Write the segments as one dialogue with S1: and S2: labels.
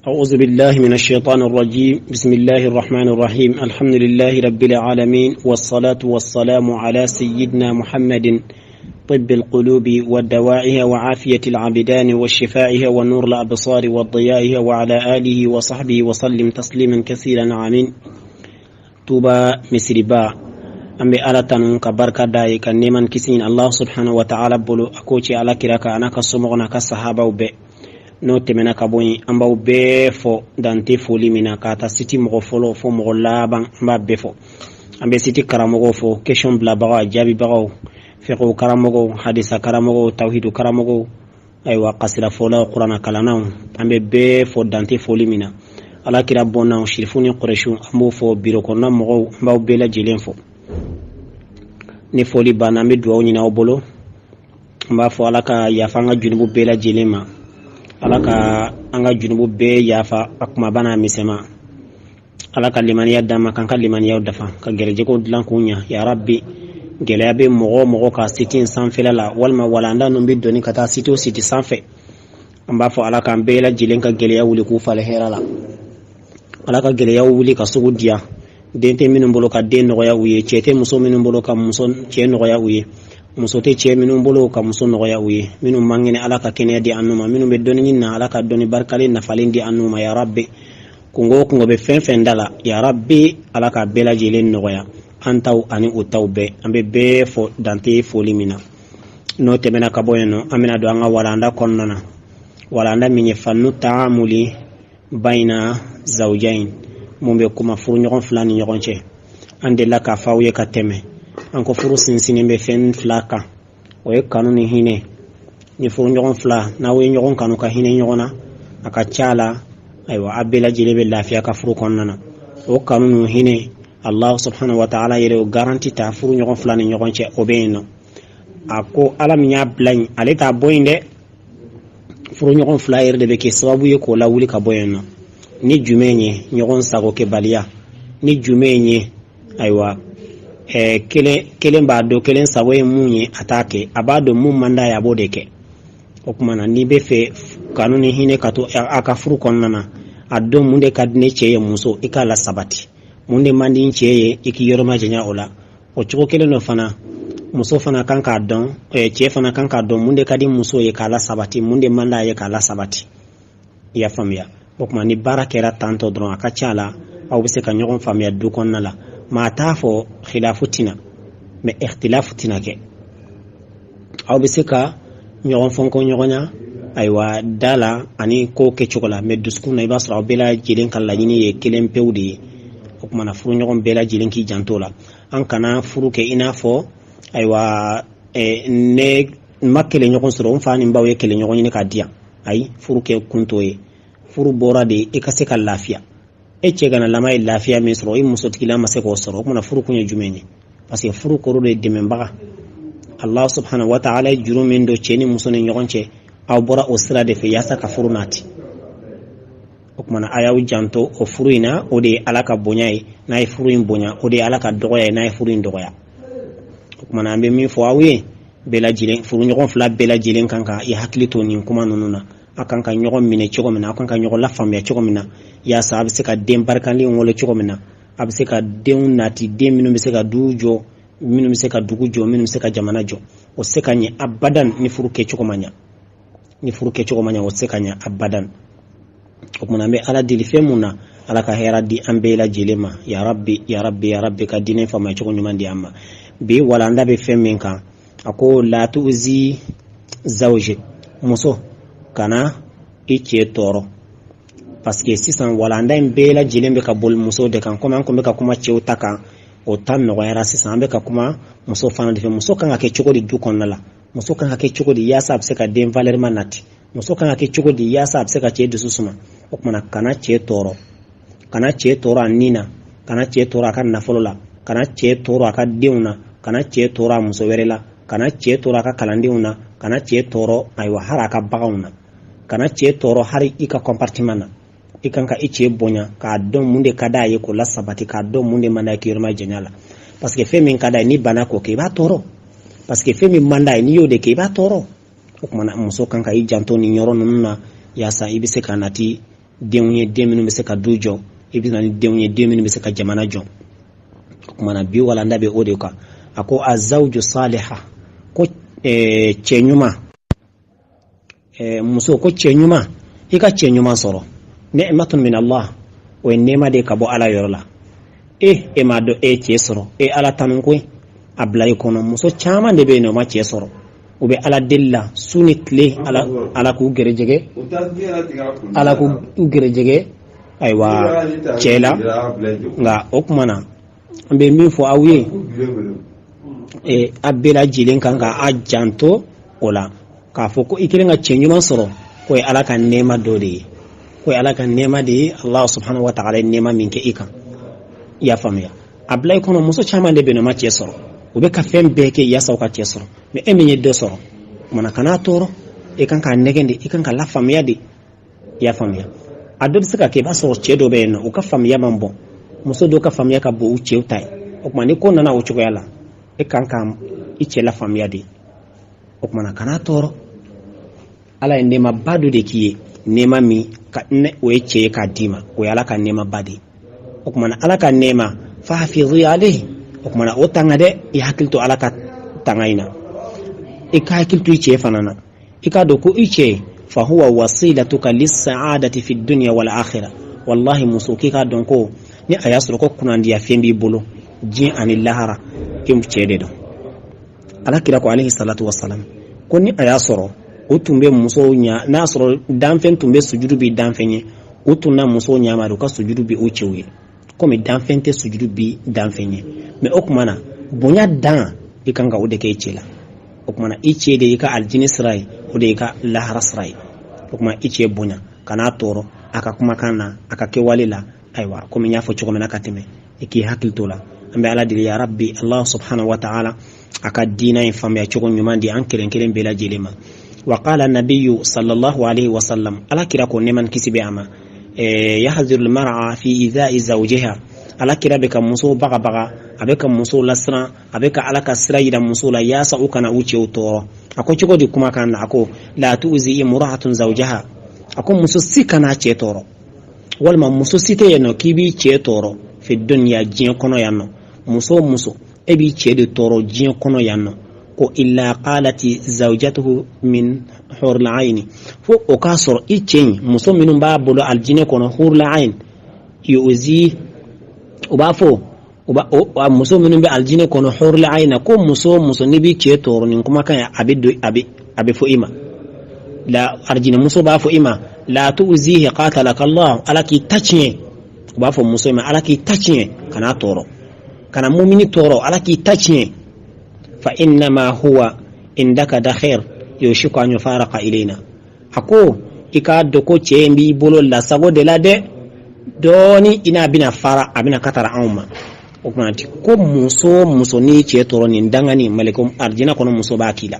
S1: أعوذ بالله من الشيطان الرجيم. بسم الله الرحمن الرحيم. الحمد لله رب العالمين، والصلاة والسلام على سيدنا محمد طب القلوب ودوائها وعافية العبدان وشفائها ونور الأبصار وضيائها، وعلى آله وصحبه وسلم تسليما كثيرا، آمين. Tuba Misiriba, an bɛ Ala tanu ka barika da ye, ka nɛɛma kisi ɲini Allah subhanahu wa ta'ala bolo, a k'o ci Ala kira kan, a n'a ka somɔgɔw n'a ka sahabaw bɛɛ. N'o tɛmɛna ka bɔ yen, an b'aw bɛɛ fɔ dante foli min na, k'a ta site mɔgɔ fɔlɔ fo mɔgɔ laban, an b'a bɛɛ fɔ. An bɛ site karamɔgɔw fɔ, question bilabagaw, a jaabibagaw, fiqhu karamɔgɔw, hadisa karamɔgɔw, tawhidu karamɔgɔw, ayiwa, kasira fɔlaw, kuranna kalannaw, an bɛ bɛɛ fɔ dante foli min na. Ala kira bɔnnaw, sirifu ni kɔrɛsiw, an b'o fɔ. Biro kɔnɔna mɔgɔw, an b'aw bɛɛ lajɛlen fɔ. Ni foli banna, an bɛ dugawu ɲini aw bolo. An b'a fɔ Ala ka yafa an ka junubu bɛɛ lajɛlen ma, Ala ka an ka junubu bɛɛ yafa, a kumaba n'a misɛnma. Ala ka limaniya d'an ma, k'an ka limaniyaw dafa, ka gɛrɛjɛgɛw dilan k'u ɲa, ya Rabbi. Gɛlɛya bɛ mɔgɔ o mɔgɔ ka site in sanfɛla la, walima walanda ninnu bɛ dɔnni ka taa site o site sanfɛ, an b'a fɔ Ala k'an bɛɛ lajɛlen ka gɛlɛya wuli k'u falen hɛrɛ la. Ala ka gɛlɛyaw wuli ka sugu diya. Den tɛ minnu bolo, ka den nɔgɔya u ye. Cɛ tɛ muso minnu bolo, ka muso cɛ nɔgɔya u ye. Muso tɛ cɛ minnu bolo, ka muso nɔgɔya u ye. Minnu man kɛnɛ, Ala ka kɛnɛya di an ma. Minnu bɛ dɔnni ɲini na, Ala ka dɔnni barikalen nafalen di an ma, ya Rabbi. Kungo o kungo bɛ fɛn fɛn da la, ya Rabbi, Ala ka bɛɛ lajɛlen nɔgɔya, an taw ani u taw bɛɛ. An bɛ bɛɛ fɔ dante foli min na. N'o tɛmɛna ka bɔ yen nɔ, an bɛna don an ka walanda kɔnɔna na, walanda min ye fannu taamuli bayina zawjain, mun bɛ kuma furuɲɔgɔn fila ni ɲɔgɔn cɛ. An delila k'a fɔ aw ye ka tɛmɛ, an ko furu sinsinnen bɛ fɛn fila kan, o ye kanu ni hinɛ. Ni furuɲɔgɔn fila n'aw ye ɲɔgɔn kanu ka hinɛ ɲɔgɔn na, a ka ca la, ayiwa, a bɛɛ lajɛlen bɛ lafiya ka furu kɔnɔna na. O kanu ni hinɛ, Allah subhanahu wa ta'ala yɛrɛ o garantie ta furu ɲɔgɔn fila ni ɲɔgɔn cɛ, o bɛ yen nɔ. A ko Ala min y'a bila yen, ale t'a bɔ yen dɛ. Furuɲɔgɔn fila yɛrɛ de bɛ kɛ sababu ye k'o lawuli ka bɔ yen nɔ. Ni jumɛn ye? Ɲɔgɔn sagokɛbaliya. Ni jumɛn ye? Ayiwa, kelen kelen b'a dɔn kelen sago ye mun ye, a t'a kɛ. A b'a dɔn mun man d'a ye, a b'o de kɛ. O tuma na, n'i bɛ fɛ kanu ni hinɛ ka to a ka furu kɔnɔna na, a dɔn mun de ka di ne cɛ ye, muso, i k'a la sabati. Mun de man di n cɛ ye, i k'i yɔrɔ majanya o la. O cogo kelen dɔ fana, muso fana kan k'a dɔn, cɛ fana kan k'a dɔn mun de ka di muso ye, k'a la sabati, mun de man d'a ye, k'a la sabati. I y'a faamuya? O tuma, ni baara kɛra tantɔ dɔrɔn, a ka ca la, aw bɛ se ka ɲɔgɔn faamuya du kɔnɔna la. Maa t'a fɔ khilafu tina, mais ikhtilafu tina kɛ. Aw bɛ se ka ɲɔgɔn fɔnkɔ ɲɔgɔn ayiwa da la ani ko kɛcogo la, mais dusukun na, i b'a sɔrɔ aw bɛɛ lajɛlen ka laɲini ye kelen pewu de ye. O tuma na, furuɲɔgɔn bɛɛ lajɛlen k'i janto la. An kana furu kɛ i n'a fɔ, ayiwa, ne ma kɛlɛɲɔgɔn sɔrɔ, n fa ni n baw ye kɛlɛɲɔgɔn ɲini k'a di yan. Ayi, furu kɛ kun t'o ye. Furu bɔra de i ka se ka lafiya. E cɛ kana lama ye lafiya min sɔrɔ, i musotigila ma se k'o sɔrɔ, o kumana furu kun ye jumɛn ye? Parce que furu kɔrɔ de ye dɛmɛbaga. Allah subhanahu wa ta'ala ye juru min don cɛ ni muso ni ɲɔgɔn cɛ, aw bɔra o sira de fɛ yaasa ka furu nati. O kumana, a y'aw janto o furu in na. O de ye Ala ka bonya ye n'a ye furu in bonya, o de ye Ala ka dɔgɔya ye n'a ye furu in dɔgɔya. O kumana, an bɛ min fɔ aw ye bɛɛ lajɛlen, furuɲɔgɔn fila bɛɛ lajɛlen kan ka i hakili to nin kuma ninnu na. A kan ka ɲɔgɔn minɛ cogo min na, a kan ka ɲɔgɔn lafaamuya cogo min na, yaasa a bɛ se ka den barikalen wolo cogo min na, a bɛ se ka denw nati, den minnu bɛ se ka du jɔ, minnu bɛ se ka dugu jɔ, minnu bɛ se ka jamana jɔ. O se ka ɲɛ abadan ni furu kɛcogo ma ɲa. Ni furu kɛcogo ma ɲa, o se ka ɲɛ abadan. O kumana, an bɛ Ala deli fɛn mun na, Ala ka hɛrɛ di an bɛɛ lajɛlen ma, ya Rabbi, ya Rabbi, ya Rabbi, ka diinɛ faamuya cogo ɲuman di an ma. Bi walanda bɛ fɛn min kan, a ko la tuzi zawji, muso kana i cɛ tɔɔrɔ. Parce que sisan walanda in bɛɛ lajɛlen bɛ ka boli musow de kan. Komi an kun bɛ ka kuma cɛw ta kan, o ta nɔgɔyara, sisan an bɛ ka kuma muso fana de fɛ. Muso kan ka kɛ cogo di du kɔnɔna la? Muso kan ka kɛ cogo di yaasa a bɛ se ka den valeur ma nati? Muso kan ka kɛ cogo di yaasa a bɛ se ka cɛ dusu suma? O kumana, kana cɛ tɔɔrɔ, kana cɛ tɔɔrɔ a nin na, kana cɛ tɔɔrɔ a ka nafolo la, kana cɛ tɔɔrɔ a ka denw na, kana cɛ tɔɔrɔ a muso wɛrɛ la, kana cɛ tɔɔrɔ a ka kalandenw na, kana cɛ tɔɔrɔ, ayiwa, hali a ka baganw na, kana cɛ tɔɔrɔ hali i ka comportement na. I kan ka i cɛ bonya, k'a dɔn mun de ka d'a ye, k'o la sabati, k'a dɔn mun de man d'a ye, k'i yɔrɔ ma janya la. Parce que fɛn min ka d'a ye, n'i banna k'o kɛ, i b'a tɔɔrɔ. Parce que fɛn min man d'a ye, n'i y'o de kɛ, i b'a tɔɔrɔ. O kumana, muso kan ka i janto nin yɔrɔ ninnu na yaasa i bɛ se ka nati. denw ye, den minnu bɛ se ka du jɔ, i bɛ na ni denw ye, den minnu bɛ se ka jamana jɔ. O tuma na, bi walanda bɛ o de kan. A ko azawju saliha, ko cɛ ɲuman, muso ko cɛ ɲuman, i ka cɛ ɲuman sɔrɔ, ni'matun min Allah, o ye nɛɛma de ye ka bɔ Ala yɔrɔ la. E m'a dɔn e ye cɛ sɔrɔ, e Ala tanu koyi. A bila i kɔnɔ, muso caman de bɛ yen nɔ, o ma cɛ sɔrɔ, u bɛ Ala deli la su ni tile, Ala k'u gɛrɛjɛgɛ, Ala k'u gɛrɛjɛgɛ, ayiwa, cɛ la. Nka o tuma na, an bɛ min fɔ aw ye, a bɛɛ lajɛlen kan ka a janto o la k'a fɔ ko i kelen ka cɛ ɲuman sɔrɔ, k'o ye Ala ka nɛɛma dɔ de ye, k'o ye Ala ka nɛɛma de ye. Allah subhanahu wa ta'ala ye nɛɛma min kɛ i kan, i y'a faamuya? A bila i kɔnɔ, muso caman de bɛ yen nɔ, o ma cɛ sɔrɔ, u bɛ ka fɛn bɛɛ kɛ yaasa u ka cɛ sɔrɔ. Mɛ e min ye dɔ sɔrɔ, kumana kan'a tɔɔrɔ, i kan k'a nɛgɛn de, i kan ka lafaamuya de, i y'a faamuya? A dɔ bɛ se ka kɛ, i b'a sɔrɔ cɛ dɔ bɛ yen nɔ, u ka faamuya man bon, muso dɔw ka faamuya ka bon u cɛw ta ye. O tuma, ni ko nana o cogoya la, e kan ka i cɛ lafaamuya de. O tuma na, kan'a tɔɔrɔ. Ala ye nɛɛmaba dɔ de k'i ye, nɛɛma min ka ne o ye cɛ ye k'a d'i ma, o ye Ala ka nɛɛmaba de ye. O tuma na, Ala ka nɛɛma, fahafizi alayhi, o tuma na, o tanga dɛ. I hakili to Ala ka tanga in na, i ka hakili to i cɛ fana na. I k'a dɔn ko i cɛ, fahuwa wasilatuka lissaadati fi dunya wal akhirah. Wallahi muso, k'i k'a dɔn ko ni a y'a sɔrɔ ko kunnandiya fɛn b'i bolo diɲɛ ani lahara, i cɛ de don. Ala kira ko alayhi salatu wasalam ko ni a y'a sɔrɔ o tun bɛ musow ɲa, n'a sɔrɔ danfɛn tun bɛ sujudu bi danfɛn ye, o tun na musow ɲama u ka sujudu bi o cɛw ye, komi danfɛn tɛ sujudu bi danfɛn ye. Mɛ o tuma na, bonya dan, i kan ka o de kɛ i cɛ la. O tuma na, i cɛ de y'i ka alijinɛ sira ye, o de y'i ka lahara sira ye. O tuma, i cɛ bonya, kan'a tɔɔrɔ a ka kumakan na, a ka kɛwale la. Ayiwa, komi n y'a fɔ cogo min na ka tɛmɛ, i k'i hakili to la. An bɛ Ala deli, ya rabbi Allah subhanahu wa ta'ala, a ka diina in faamuya cogo ɲuman di an kelen kelen bɛɛ lajɛlen ma. Wa qala nabiyyu sallallahu alaihi wa sallam, Ala kira ko, nɛɛma ni kisi bɛ a ma, yahziru almar'a fi idha'i zawjiha. Ala kira bɛ ka musow bagabaga, a bɛ ka musow lasiran, a bɛ ka Ala ka sira yira musow la yaasa u kana u cɛw tɔɔrɔ. A ko cogo di kumakan na? A ko la tu'zi imra'atun zawjaha, a ko muso si kana cɛ tɔɔrɔ, walima muso si tɛ yen nɔ k'i b'i cɛ tɔɔrɔ, fi dunya, diɲɛ kɔnɔ yan nɔ. Muso o muso, e b'i cɛ de tɔɔrɔ diɲɛ kɔnɔ yan nɔ, ko illa qalati zawjatuhu min hurul aini, fo o k'a sɔrɔ i cɛ in, muso minnu b'a bolo alijinɛ kɔnɔ, hurul ain yuzi, u b'a fɔ o muso minnu bɛ alijinɛ kɔnɔ, hurul ain na, ko muso o muso n'i b'i cɛ tɔɔrɔ, nin kumakan ye, a bɛ don, a bɛ fɔ i ma la, alijinɛ muso b'a fɔ i ma la tu'zihi qatalaka Allah, Ala k'i ta tiɲɛ. U b'a fɔ muso in ma, Ala k'i ta tiɲɛ, kan'a tɔɔrɔ, kana mumini tɔɔrɔ, Ala k'i ta tiɲɛ. Fa innama huwa indaka dakhir yushiku an yufaraka ilayna. A ko i k'a dɔn ko cɛ in b'i bolo lasago de la dɛ, dɔɔni i n'a bɛna fara, a bɛna ka tara anw ma. O tuma ko muso o muso n'i cɛ tɔɔrɔ, nin dangani maliko arijinɛ kɔnɔ muso b'a k'i la.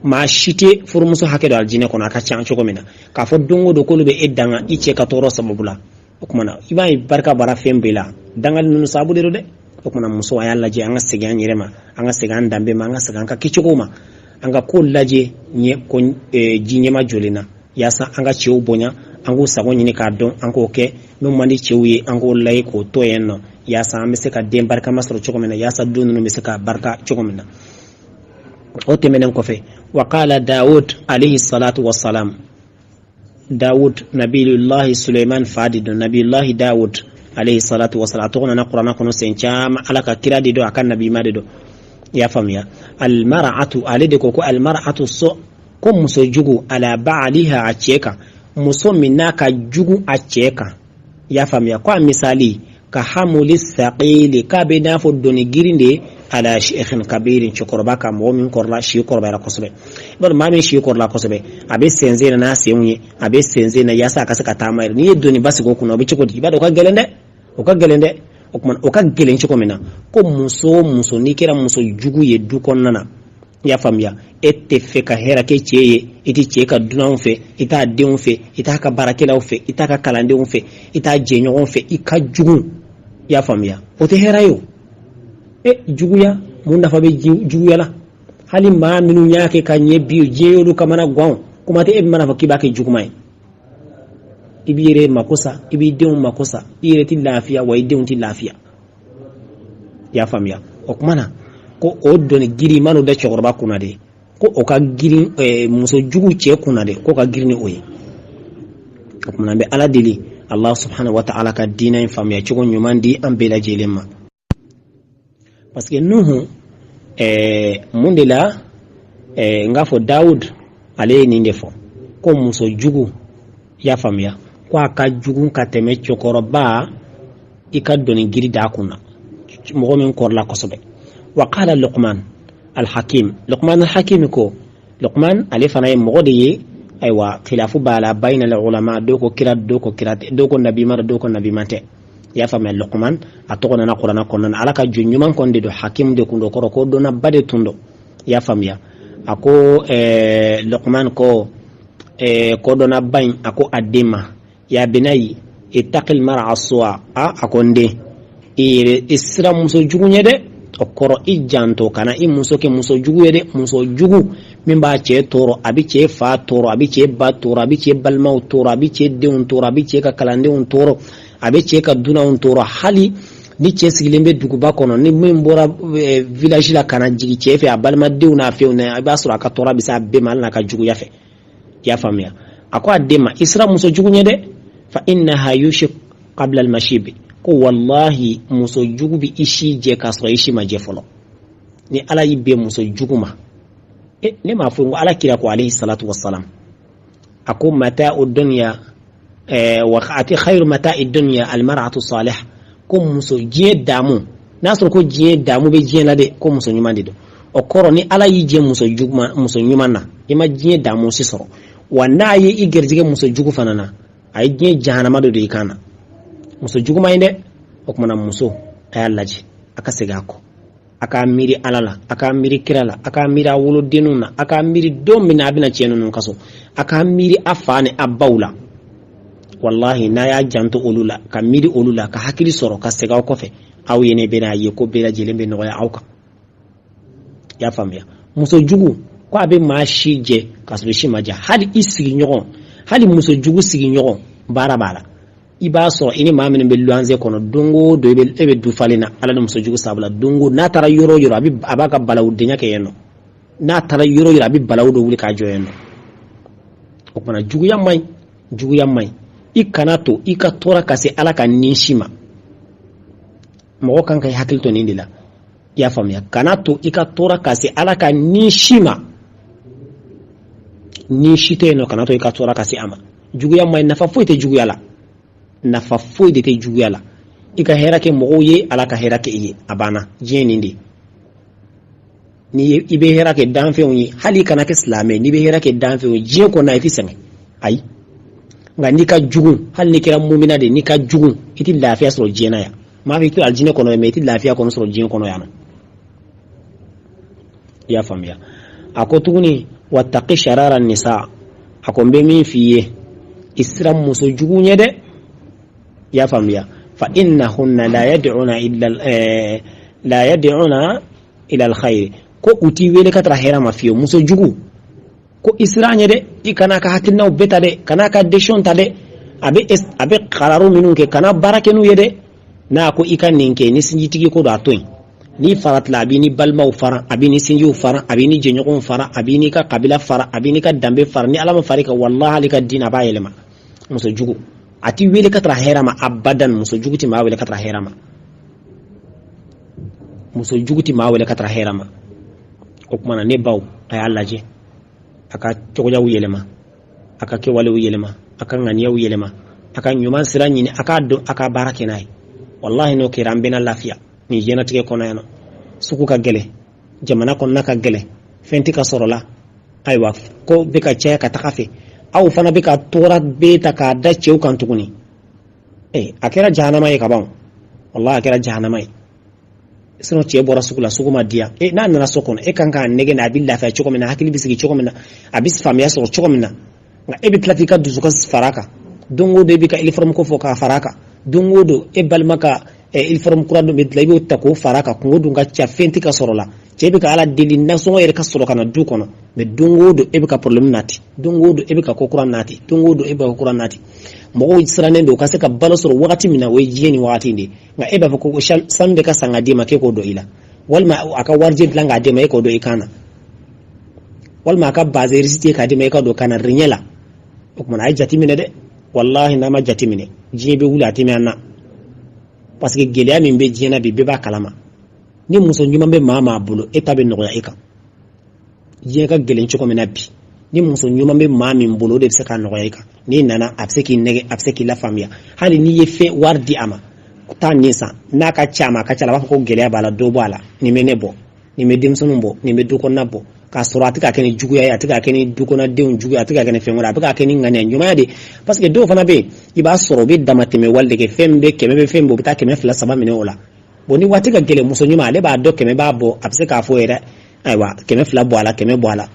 S1: Maa si tɛ furumuso hakɛ dɔn arijinɛ kɔnɔ, a ka ca cogo min na, k'a fɔ don o don k'olu bɛ e danga i cɛ ka tɔɔrɔ sababu la. O tuma na, i b'a ye barika bara fɛn bɛɛ la, dangali ninnu sababu de don dɛ. O tuma, muso, a y'a lajɛ, an ka segin an yɛrɛ ma, an ka segin an danbe ma, an ka segin an ka kɛcogo ma, an ka ko lajɛ ɲɛ ko ji ɲɛma jɔlen na, yaasa an ka cɛw bonya, an k'u sago ɲini k'a dɔn, an k'o kɛ min man di cɛw ye, an k'o layi k'o to yen nɔ, yaasa an bɛ se ka den barikama sɔrɔ cogo min na, yaasa du ninnu bɛ se ka barika cogo min na. O tɛmɛnen kɔfɛ, wa qala Dawud alayhi salatu wassalam, Dawud, nabiyullahi Suleiman fa de don, nabiyullahi Dawud alayhi salatu wasalam, a tɔgɔ nana Kuranna kɔnɔ sen caman, Ala ka kira de don, a ka nabima de don, i y'a faamuya? Almar'atu, ale de ko ko almar'atu so, ko muso jugu, ala ba'aliha, a cɛ kan, muso min n'a ka jugu a cɛ kan, i y'a faamuya? Ko a misali ka hamuli thaqili, k'a bɛ n'a fɔ doni girin de ye, ala sheikhin kabirin, cɛkɔrɔba ka, mɔgɔ min kɔrɔla, si kɔrɔbayara kosɛbɛ. I b'a dɔn maa min si kɔrɔla kosɛbɛ, a bɛ sensen na n'a senw ye, a bɛ sensen na yaasa a ka se ka taama yɛrɛ. N'i ye doni ba sigi o kunna, o bɛ cogo di? I b'a dɔn o ka gɛlɛn dɛ, o ka gɛlɛn dɛ. O tuma, o ka gɛlɛn cogo min na, ko muso o muso n'i kɛra muso jugu ye du kɔnɔna na, i y'a faamuya, e tɛ fɛ ka hɛrɛ kɛ cɛ ye, i tɛ cɛ ka dunanw fɛ, i t'a denw fɛ, i t'a ka baarakɛlaw fɛ, i t'a ka kalandenw fɛ, i t'a jɛɲɔgɔnw fɛ, i ka jugu, i y'a faamuya, o tɛ hɛrɛ ye. O e juguya, mun nafa bɛ juguya la? Hali maa minnu y'a kɛ ka ɲɛ bi, diɲɛ y'olu kamana gan, kuma tɛ e mana fɔ k'i b'a kɛ juguman ye. I b'i yɛrɛ mako sa, i b'i denw mako sa, i yɛrɛ ti lafiya wa i denw ti lafiya. I y'a faamuya? O kuma na, ko o doni girin man'o da cɛkɔrɔba kunna de, ko o ka girin muso jugu cɛ kunna de, k'o ka girin ni o ye. O kuma na, an bɛ Ala deli, Allah subhanahu wa ta'ala ka diinɛ in faamuya cogo ɲuman di an bɛɛ lajɛlen ma. Parce que Nuhu mun de la n k'a fɔ Dawud ale ye nin de fɔ ko muso jugu, i y'a faamuya, ko a ka jugu ka tɛmɛ cɛkɔrɔba i ka doni giri d'a kunna, mɔgɔ min kɔrɔla kosɛbɛ. Wa qala Luqman Alhakim, Luqman Alhakim ko, Luqman ale fana ye mɔgɔ de ye. Ayiwa, khilafu b'a la bayna al ulama, dɔw ko kira, dɔw ko kira tɛ, dɔw ko nabima, dɔw ko nabima tɛ. I y'a faamuya? Luqman a tɔgɔ nana Kuranna kɔnɔna na. Ala ka jɔn ɲuman kɔni de don, hakim de kun don, kɔrɔ ko dɔnnaba de tun don. I y'a faamuya? A ko Luqman ko kodɔnnaba in, a ko a den ma: ya binayi ittaqil mar'a suwa. A ko n den, i yɛrɛ i siran muso jugu ɲɛ dɛ. O kɔrɔ, i janto, kana i muso kɛ muso jugu ye dɛ. Muso jugu min b'a cɛ tɔɔrɔ, a bɛ cɛ fa tɔɔrɔ, a bɛ cɛ ba tɔɔrɔ, a bɛ cɛ balimaw tɔɔrɔ, a bɛ cɛ denw tɔɔrɔ, a bɛ cɛ ka kalandenw tɔɔrɔ, a bɛ cɛ ka dunanw tɔɔrɔ. Hali ni cɛ sigilen bɛ duguba kɔnɔ, ni min bɔra village la ka na jigin cɛ fɛ, a balimadenw n'a fɛnw na, i b'a sɔrɔ a ka tɔɔrɔ bɛ se a bɛɛ ma, hali n'a ka juguya fɛ. I y'a faamuya? A ko a den ma: i siran muso jugu ɲɛ dɛ. Fa innaha yushik qabla al-mashib. Ko wallahi, muso jugu bɛ i si jɛ k'a sɔrɔ i si ma jɛ fɔlɔ. Ni Ala y'i bɛn muso jugu ma, e ne m'a fɔ ko Ala kira ko alayhi salatu wassalam, a ko mata'u dunya wa ati khayru mata'i dunya almar'atu salih. Ko muso, diɲɛ damu, n'a sɔrɔ ko diɲɛ damu bɛ diɲɛ la dɛ, ko muso ɲuman de don. O kɔrɔ, ni Ala y'i jɛ muso jugu, muso ɲuman na, i ma diɲɛ damu si sɔrɔ. Wa n'a ye i garijɛgɛ muso jugu fana na, a ye diɲɛ jahanama dɔ de i kan na. Muso jugu man ɲi dɛ. O kumana, muso, a y'a lajɛ, a ka segin a kɔ, a k'a miiri Ala la, a k'a miiri kira la, a k'a miiri a wolodenninw na, a k'a miiri don min na a bɛna cɛ ninnu kaso, a k'a miiri a fa ni a baw la. Wallahi, n'a y'a janto olu la, ka miiri olu la, ka hakili sɔrɔ, ka segin aw kɔfɛ, aw ye ne bɛna ye ko bɛɛ lajɛlen bɛ nɔgɔya aw kan. I y'a faamuya? Muso jugu ko a bɛ maa si jɛ k'a sɔrɔ si ma ja. Hali i sigiɲɔgɔn, hali muso jugu sigiɲɔgɔn, baara b'a la. I b'a sɔrɔ i ni maa minnu bɛ luwanze kɔnɔ, don o don e bɛ du falen na Ala ni muso jugu sabula. Don o n'a taara yɔrɔ o yɔrɔ, a b'a ka balawu denya kɛ yen nɔ. N'a taara yɔrɔ o yɔrɔ, a bɛ balawu dɔ wuli k'a jɔ yen nɔ. O kumana, juguya man ɲi, juguya man ɲi. I kana to i ka tɔɔrɔ ka se Ala ka nin si ma. Mɔgɔ kan ka i hakili to nin de la. I y'a faamuya? Kana to i ka tɔɔrɔ ka se Ala ka nin si ma. Ni si tɛ yen nɔ, kana to i ka tɔɔrɔ ka se a ma. Juguya man ɲi, nafa foyi tɛ juguya la, nafa foyi de tɛ juguya la. I ka hɛrɛ kɛ mɔgɔw ye, Ala ka hɛrɛ kɛ i ye, a banna. Diɲɛ nin de, ni i bɛ hɛrɛ kɛ danfɛnw ye, hali i kana kɛ silamɛ, n'i bɛ hɛrɛ kɛ danfɛnw ye diɲɛ kɔnɔ, i tɛ sɛgɛn, ayi. Nka n'i ka jugu, hali n'i kɛra mumina de, n'i ka jugu, i tɛ lafiya sɔrɔ diɲɛ na yan. Maa fɔ i tɛ alijinɛ kɔnɔ, mɛ i tɛ lafiya kɔnɔ sɔrɔ diɲɛ kɔnɔ yan nɔ. I y'a faamuya? A ko tuguni: wattaqi sharara nisa. A ko n bɛ min f'i ye, i siran muso jugu ɲɛ dɛ. I y'a faamuya? Fa innahunna la yad'una illa la yad'una ila alkhair. Ko u t'i wele ka taara hɛrɛ ma fiyewu. Muso jugu, ko i siran ɲɛ dɛ. I kana ka hakilinaw bɛɛ ta dɛ, kana ka décision ta dɛ. A bɛ kararu minnu kɛ, kana baara kɛ n'u ye dɛ. N'a ko i ka nin kɛ, ni sinjitigi ko don, a to yen. N'i faratila, a b'i ni balimaw fara, a b'i ni sinjiw fara, a b'i ni jɛɲɔgɔnw fara, a b'i n'i ka kabila fara, a b'i n'i ka danbe fara. Ni Ala ma fara i kan, walahi, hali ka diinɛ, a b'a yɛlɛma. Muso jugu, a t'i wele ka taara hɛrɛ ma abadan. Muso jugu tɛ maa wele ka taara hɛrɛ ma. Muso jugu tɛ maa wele ka taara hɛrɛ ma. O kumana, ne baw, a y'a lajɛ, a ka cogoyaw yɛlɛma, a ka kɛwalew yɛlɛma, a ka ŋaniyaw yɛlɛma, a ka ɲuman sira ɲini, a k'a dɔn, a ka baara kɛ n'a ye. Wallahi, n'o kɛra, an bɛna lafiya nin diɲɛnatigɛ kɔnɔ yan nɔ. Sugu ka gɛlɛn, jamana kɔnɔna ka gɛlɛn, fɛn tɛ ka sɔrɔ la. Ayiwa, ko bɛ ka caya ka taga fɛ. Aw fana bɛ ka tɔɔrɔ bɛɛ ta k'a da cɛw kan tuguni. A kɛra jahanama ye ka ban. Wallahi, a kɛra jahanama ye. Sinon cɛ bɔra sugu la, sugu ma diya e, n'a nana so kɔnɔ, e kan k'a nɛgɛ na, a bɛ lafiya cogo min na, hakili bɛ sigi cogo min na, a bɛ faamuya sɔrɔ cogo min na. Nka e bɛ tila k'i ka dusukasi fara a kan. Don o don e bɛ ka uniforme ko fɔ k'a fara a kan. Don o don e balima ka uniforme kura dɔ bɛ dilan, i b'o ta k'o fara a kan. Kungo dun ka ca, fɛn tɛ ka sɔrɔ la. Cɛ Cɛ bɛ ka Ala deli nasɔngɔ yɛrɛ ka sɔrɔ ka na du kɔnɔ, mais don o don e bɛ ka problème nati, don o don e bɛ ka ko kura nati, don o don e bɛ ka ko kura nati. Mɔgɔw sirannen don ka se ka balo sɔrɔ wagati min na, o ye diɲɛ ni wagati in de ye. Nka e b'a fɔ ko sanu de ka san ka d'i ma k'e k'o don i la, walima a ka warijɛ dilan k'a d'i ma e k'o don i kan na, walima a ka bazin riche k'a d'i ma e ka don kan na riɲɛ la. O tuma na, a ye jateminɛ dɛ. Walahi, n'a ma jateminɛ, diɲɛ bɛ wuli, a tɛ mɛn an na, parce que gɛlɛya min bɛ diɲɛ na bi, bɛɛ b'a kalama. Ni muso ɲuman bɛ maa maa bolo, e ta bɛ nɔgɔya e kan. Diɲɛ ka gɛlɛn cogo min na bi, ni muso ɲuman bɛ maa min bolo, o de bɛ se k'a nɔgɔya i kan. N'i nana, a bɛ se k'i nɛgɛ, a bɛ se k'i lafaamuya. Hali n'i ye fɛn wari di a ma, taa nin san, n'a ka ca a ma, a ka ca la, a b'a fɔ ko gɛlɛya b'a la, dɔ bɔ a la, nin bɛ ne bɔ, nin bɛ denmisɛnninw bɔ, nin bɛ du kɔnɔna bɔ, k'a sɔrɔ a tɛ k'a kɛ ni juguya ye, a tɛ k'a kɛ ni du kɔnɔdenw juguya, a tɛ k'a kɛ ni fɛn wɛrɛ, a bɛ k'a kɛ ni ŋaniya ɲumanya de. Parce que dɔw fana bɛ yen, i b'a sɔrɔ u bɛ damatɛmɛ wale de kɛ. Fɛn min bɛ 100 bɛ fɛn bɔ, u bɛ taa 200 saba minɛ o la. Bon, ni waati ka gɛlɛn, muso ɲuman, ale b'a dɔn 100 b'a bɔ, a bɛ se k'a fɔ yɛrɛ, ayiwa, 200 bɔ a la, 100 bɔ a la.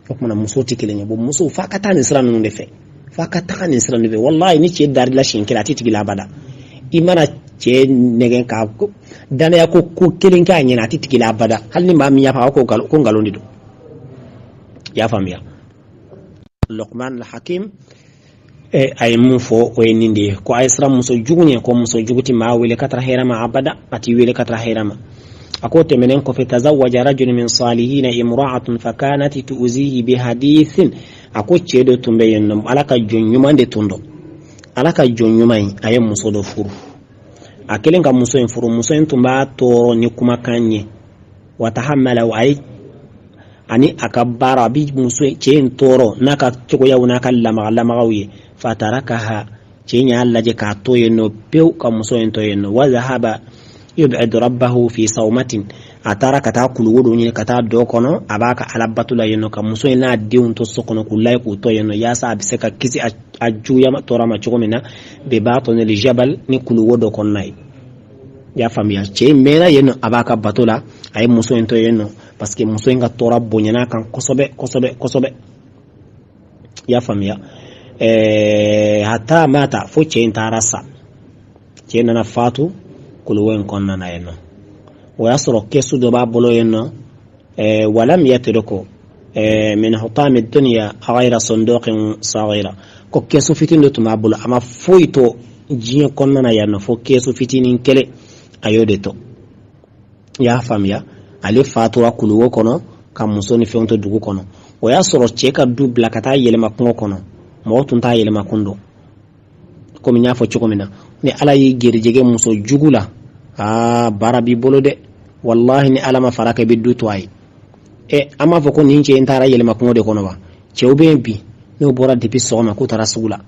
S1: O kumana, musow tɛ kelen ye. Bon, musow, f'a ka taa nin sira ninnu de fɛ, f'a ka taga nin sira ninnu fɛ. Walahi, ni cɛ dar'i la siɲɛ kelen, a tɛ tigi la abada. I mana cɛ nɛgɛn ka danaya ko ko kelen k'a ɲɛna, a tɛ tigi la abada. Hali ni maa min y'a fɔ ko nkalon de don. I y'a faamuya? Luqman al-Hakim a ye mun fɔ, o ye nin de ye, ko a ye siran muso jugu ɲɛ, ko muso jugu tɛ maa wele ka taara hɛrɛ ma abada, a t'i wele ka taara hɛrɛ ma. A ko tɛmɛnen kɔfɛ, tazawaja rajulun min salihina imra'atun fakanat tu'zihi bi hadithin. A ko cɛ dɔ tun bɛ yen nɔ, Ala ka jɔn ɲuman de tun don. Ala ka jɔn ɲuman in, a ye muso dɔ furu. A kɛlen ka muso in furu, muso in tun b'a tɔɔrɔ ni kumakan ye. Wa tahammala, a ye ani a ka baara, a bɛ muso cɛ in tɔɔrɔ n'a ka cogoyaw n'a ka lamaga lamagaw ye. Fatarakaha, cɛ in y'a lajɛ k'a to yen nɔ pewu, ka muso in to yen nɔ. Wa zahaba yub'idu rabbahu fi sawmatin, a taara ka taa kuluwo dɔ ɲini ka taa dɔ kɔnɔ, a b'a ka Ala bato la yen nɔ, ka muso in n'a denw to so kɔnɔ, k'u layi k'u to yen nɔ, yaasa a bɛ se ka kisi a juguya tɔɔrɔ ma cogo min na. Bi batnil jabal, ni kuluwo dɔ kɔnɔna ye. I y'a faamuya? Cɛ in mɛnna yen nɔ, a b'a ka bato la, a ye muso in to yen nɔ, parce que muso in ka tɔɔrɔ bonyana a kan kosɛbɛ kosɛbɛ kosɛbɛ. I y'a faamuya? Hatta mata, fo cɛ in taara sa. Cɛ nana fatu kuluwo in kɔnɔna na yen nɔ. O y'a sɔrɔ kɛsu dɔ b'a bolo yen nɔ. Walam yatruku min hutami dunya ghayra sunduqin saghira, ko kɛsu fitinin dɔ tun b'a bolo, a ma foyi to diɲɛ kɔnɔna na yan nɔ fo kɛsu fitinin kelen, a y'o de to. I y'a faamuya? Ale fatura kuluwo kɔnɔ ka muso ni fɛnw to dugu kɔnɔ. O y'a sɔrɔ cɛ ka du bila ka taa yɛlɛma kungo kɔnɔ, mɔgɔ tun t'a yɛlɛma kun dɔn. Komi n y'a fɔ cogo min na, ni Ala y'i gerijɛgɛ muso jugu la, aa, baara b'i bolo dɛ. Walahi, ni Ala ma fara kan, i bɛ du to a ye. Ɛ, an b'a fɔ ko nin cɛ in taara yɛlɛma kungo de kɔnɔ wa? Cɛw bɛ yen bi, n'o bɔra depuis sɔgɔma k'u taara sugu la,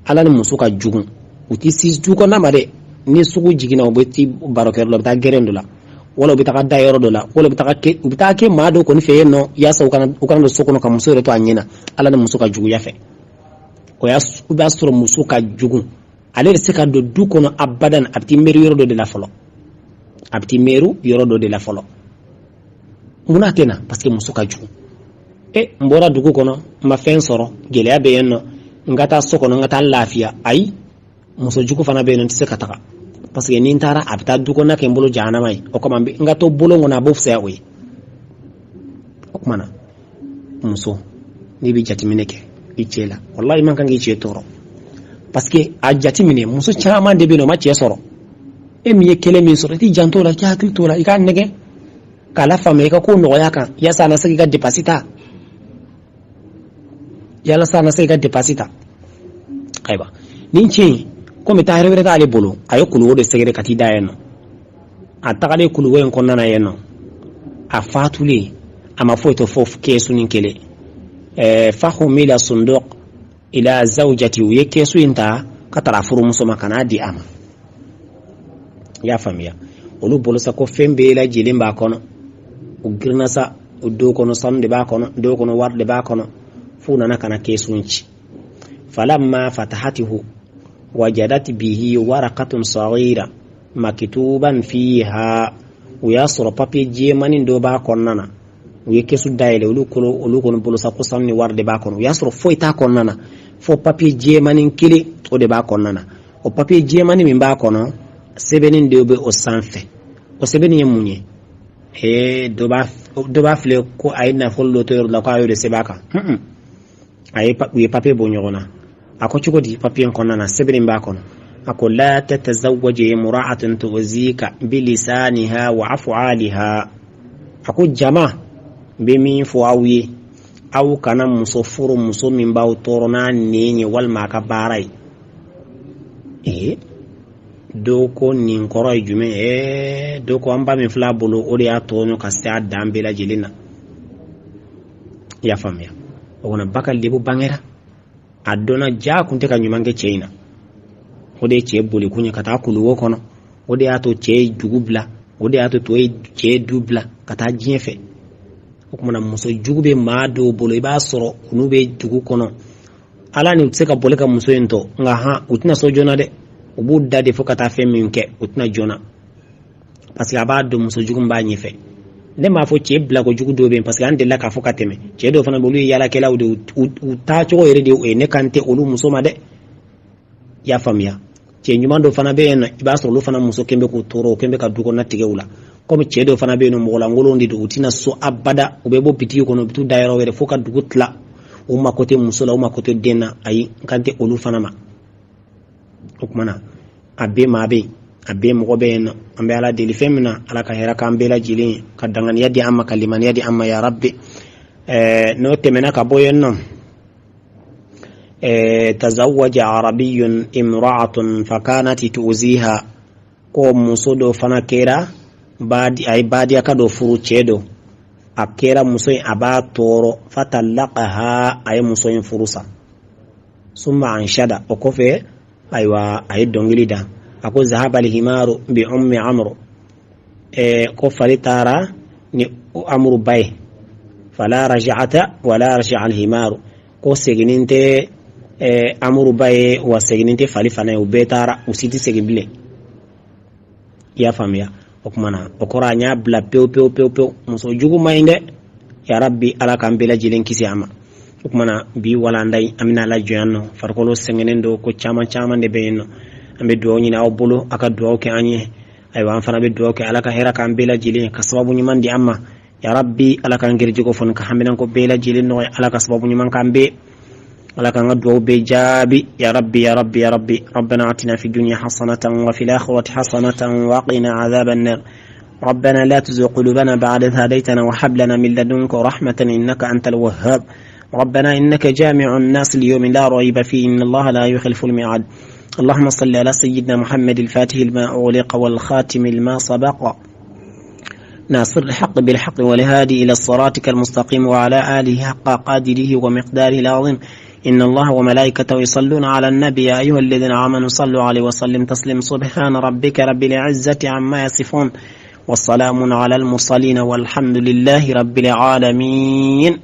S1: Ala ni muso ka jugu, u ti si du kɔnɔna ma dɛ. Ni sugu jiginna, u bɛ ti barokɛyɔrɔ la, u bɛ taa gɛrɛn dɔ la, wala u bɛ taga da yɔrɔ dɔ la, wala u bɛ taa kɛ maa dɔ kɔni fɛ yen nɔ, yaasa u kana don so kɔnɔ ka muso yɛrɛ to a ɲɛ na. Ala ni muso ka juguya fɛ, o y'a i b'a sɔrɔ muso ka jugu, ale bɛ se ka don du kɔnɔ abadan, a bɛ t'i miiri yɔrɔ dɔ de la fɔlɔ, a bɛ t'i miiri yɔrɔ dɔ de la fɔlɔ. Munna a tɛ na? Parce que muso ka jugu. E, n bɔra dugu kɔnɔ, n ma fɛn sɔrɔ, gɛlɛya bɛ yen nɔ, n ka taa so kɔnɔ, n ka taa lafiya. Ayi, muso jugu fana bɛ yen nɔ, n tɛ se ka taga, parce que ni n taara, a bɛ taa du kɔnɔna kɛ n bolo jahanama ye. O kama, n ka to bolon kɔnɔ, a b'o fisaya o ye. O kuma na, muso, n'i bɛ jateminɛ kɛ i cɛ la, walahi, i man kan k'i cɛ tɔɔrɔ, parce que a jateminɛ, muso caman de bɛ yen nɔ, o ma cɛ sɔrɔ. E min ye kelen min sɔrɔ, i t'i janto o la, i k'i hakili t'o la, i k'a nɛgɛ k'a lafaamuya, i ka ko nɔgɔya kan, yaasa a na se k'i ka dépense ta, yalasa a na se k'i ka dépense ta. Ayiwa, nin cɛ in, komi taa yɔrɔ wɛrɛ t'ale bolo, a ye kuluwo de sɛgɛrɛ ka t'i da yen nɔ. A tagalen kuluwo in kɔnɔna na yen nɔ, a fatulen, a ma foyi to fo kɛsunin kelen. Fahumila sunduk ila zawjati, u ye kɛsu in ta ka taara furumuso ma ka n'a di a ma. I y'a faamuya? Olu bolo sa ko fɛn bɛɛ lajɛlen b'a kɔnɔ. U girinna sa, o dɔw kɔnɔ sanu de b'a kɔnɔ, dɔw kɔnɔ wari de b'a kɔnɔ, f'u nana ka na kɛsu in ci. Falamma fatahatihu wajadat bihi warakatun saghira maktuban fiha, u y'a sɔrɔ papiye jɛmanin dɔ b'a kɔnɔna na. U ye kɛsu dayɛlɛ, olu kɔnɔ, olu kɔni bolo sa ko sanu ni wari de b'a kɔnɔ. U y'a sɔrɔ foyi t'a kɔnɔna na fo papiye jɛmanin kelen, o de b'a kɔnɔna na. O papiye jɛmanin min b'a kɔnɔ, sɛbɛnni dɔ bɛ o sanfɛ. O sɛbɛnni ye mun ye? Ee, dɔ b'a filɛ ko a ye nafolo dɔ to yɔrɔ la, ko a y'o de sɛbɛn a kan. A ye u ye papiye bɔ ɲɔgɔn na. A ko cogo di? Papiye in kɔnɔna na, sɛbɛnni b'a kɔnɔ, a ko: la tatazawwaj imra'atan tu'zika bilisaniha wa af'aliha. A ko jama bɛ min fɔ aw ye, aw kana muso furu, muso min b'aw tɔɔrɔ n'a nɛn ye walima a ka baara ye. Ee, dɔw ko nin kɔrɔ ye jumɛn? Ee, dɔw ko an ba min filɛ a bolo, o de y'a tɔɲɔ ka se a dan bɛɛ lajɛlen na. I y'a faamuya? O kɔnɔ, ba ka lebu bangera, a dɔnna ja kun tɛ ka ɲuman kɛ cɛ in na. O de ye cɛ boli kun ye ka taa kuluwo kɔnɔ. O de y'a to cɛ ye dugu bila, o de y'a to to ye cɛ ye du bila ka taa diɲɛ fɛ. O kumana, muso jugu bɛ maa dɔw bolo, i b'a sɔrɔ olu bɛ dugu kɔnɔ, ala ni u tɛ se ka boli ka muso in tɔ, nka han, u tɛna so joona dɛ. U b'u da de fo ka taa fɛn min kɛ, u tɛna joona, parce que a b'a dɔn muso jugu b'a ɲɛfɛ. Ne m'a fɔ cɛ bila ko jugu dɔw bɛ yen, parce que an delila k'a fɔ ka tɛmɛ, cɛ dɔw fana bɛ, olu ye yaalakɛlaw de, u taacogo yɛrɛ de ye. Ne kan tɛ olu muso ma dɛ, i y'a faamuya? Cɛ ɲuman dɔ fana bɛ yen nɔ, i b'a sɔrɔ olu fana muso kɛn bɛ k'u tɔɔrɔ, o kɛn bɛ ka du kɔnɔna tigɛ u la. Komi cɛ dɔw fana bɛ yen nɔ, mɔgɔlankolonw de don, u tɛna so abada, u bɛ bɔ bitigi kɔnɔ, u bɛ t'u da yɔrɔ wɛrɛ fo ka dugu tila. U mako tɛ muso la, u mako tɛ den na. Ayi, n kan tɛ olu fana ma. O kumana, a bɛɛ maa bɛ yen, a bɛɛ mɔgɔ bɛ yen nɔ. An bɛ Ala deli fɛn min na, Ala ka hɛrɛ k'an bɛɛ lajɛlen ye, ka danganiya di an ma, ka limaniya di an ma, ya Rabbi. N'o tɛmɛna ka bɔ yen nɔ, tazawwaja arabiyun imra'atun fakanat tu'ziha. Ko muso dɔ fana kɛra baadi, a ye baadiyaka dɔ furu, cɛ dɔ. A kɛra muso in a b'a tɔɔrɔ. Fatalaqaha, a ye muso in furu sa. Summa anshada, o kɔfɛ, ayiwa, a ye dɔnkili da. A ko: zahaba alhimaru bi ummi amru, ko fali taara ni Amuru ba ye. Fala raja'ata wala raja'a alhimaru, ko seginin tɛ Amuru ba ye, wa seginin tɛ fali fana ye. U bɛɛ taara, u si tɛ segin bilen. I y'a faamuya? O kuma na, o kɔrɔ a y'a bila pewu pewu pewu pewu. Muso jugu man ɲi dɛ. Ya Rabbi, Ala k'an bɛɛ lajɛlen kisi a ma. O kuma na, bi walanda in, an bɛna lajɔ yan nɔ. Farikolo sɛgɛnnen don, ko caman caman de bɛ yen nɔ. An bɛ dugawu ɲini aw bolo, a ka dugawu kɛ an ye. Ayiwa, an fana bɛ dugawu kɛ, Ala ka hɛrɛ k'an bɛɛ lajɛlen, ka sababu ɲuman di an ma. Ya Rabbi, Ala k'an garijɛgɛ fɔ ka haminanko bɛɛ lajɛlen nɔgɔya. Ala ka sababu ɲuman k'an bɛɛ, Ala k'an ka dugawu bɛɛ jaabi. Ya Rabbi, ya Rabbi, ya Rabbi. ربنا آتنا في الدنيا حسنة وفي الآخرة حسنة وقنا عذاب النار. ربنا لا تزغ قلوبنا بعد إذ هديتنا وهب لنا من لدنك رحمة إنك أنت الوهاب. ربنا إنك جامع الناس ليوم لا ريب فيه، إن الله لا يخلف الميعاد. اللهم صل على سيدنا محمد الفاتح لما أغلق والخاتم لما سبق ناصر الحق بالحق والهادي إلى صراطك المستقيم وعلى آله حق قدره ومقداره العظيم. إن الله وملائكته يصلون على النبي، يا أيها الذين آمنوا صلوا عليه وسلم تسليم. سبحان ربك رب العزة عما يصفون وسلام على المرسلين والحمد لله رب العالمين.